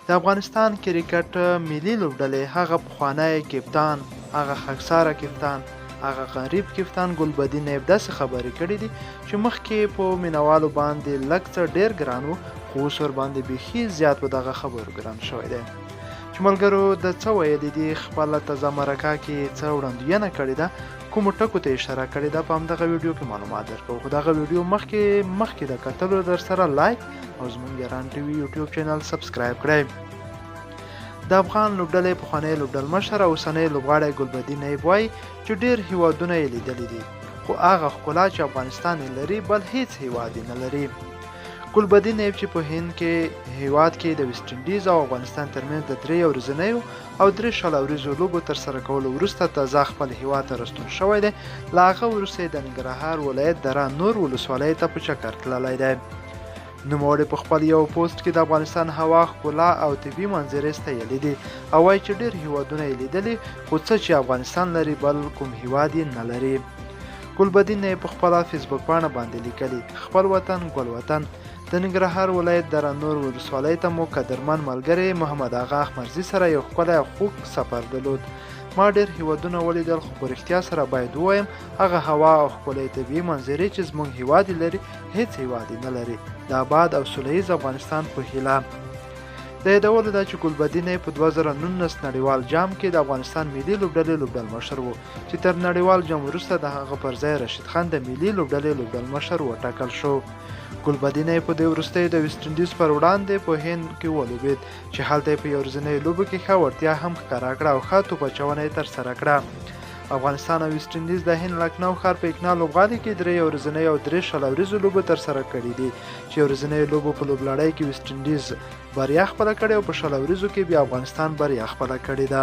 د افغانستان کرکټ ملي لوبډلې هغه پخوانی کپتان، هغه خاکساره کپتان، هغه غریب کپتان ګلبدین نایب داسې خبرې کړې دي چې مخکې په مینوالو باندې لږ څه ډېر ګران و، خو اوس ورباندې بیخي زیات په دغه خبرو ګران شوی دی. چې ملګرو د څه ویلي دي، خپله تازه مرکه کې یې څه وړاندوینه کړې ده، کومو ټکو ته اشاره کړې ده، په همدغه ویډیو کې معلومات درکوو. خو دغه ویډیو مخکې مخکې د کتلو درسره لایک او زموږ یاران ټي وي یوټیوب چینل سبسکرایب کړئ. د افغان لوبډلې پخوانی لوبډلمشر او اوسنی لوبغاړی ګلبدین نایب وایي چې ډېر هیوادونه یې لیدلي دي، خو هغه ښکلا چې افغانستان یې لري بل هیڅ هیواد یې نه لري. ګلبدین نایب چې په هند کې هیواد کې د ویسټ انډیز او افغانستان ترمنځ د 3 ورځنیو او 3 شل اوریزو لوبو ترسره کولو وروسته تازه خپل هیواد ته راستون شوی دی، له هغه وروسته یې د ننګرهار ولایت دره نور ولسوالۍ ته په چکر تللی دی. نوموړي په خپل یو پوسټ کې د افغانستان هوا، ښکلا او طبي منظرې ستایلې دي او وایي چې ډېر هیوادونه یې لیدلي، خو څه چې افغانستان لري بل کوم هیواد یې نه لري. ګلبدین یې په خپله فیسبوک پاڼه باندې لیکلي، خپل وطن ګل وطن، د ننګرهار ولایت دره نور ولسوالۍ ته مو قدرمن ملګری محمد آغا احمدزي سره یو ښکلی او خوږ سفر درلود. ما ډېر هیوادونه ولیدل، خو په رښتیا سره باید ووایم هغه هوا او ښکلی طبیعي منظرې چې زموږ هیواد یې لري هیڅ هیواد یې نه لري. د آباد او سوله ییز افغانستان په هیله. د یادولو ده چې ګلبدین په 2019 نړیوال جام کې د افغانستان ملي لوبډلې لوبډلمشر و، چې تر نړیوال جام وروسته د هغه پر ځای رشید خان د ملي لوبډلې لوبډلمشر وټاکل شو. ګلبدین په دې وروستیو د ویسټ انډیز پر وړاندې په هند کې ولوبېد، چې هلته یې په یو ورځنیو لوبو کې ښه وړتیا هم ښکاره کړه او ښه توپ اچونه یې ترسره کړه. افغانستان او ویسټ انډیز د هند لکنو ښار په اکنا لوبغالي کې 3 ورځنیو او 3 شل اوریزو لوبو ترسره کړې دي، چې یو ورځنیو لوبو په لوبلړۍ کې ویسټ انډیز بریا خپله کړې او په شل اوریزو کې بیا افغانستان بریا خپله کړې ده.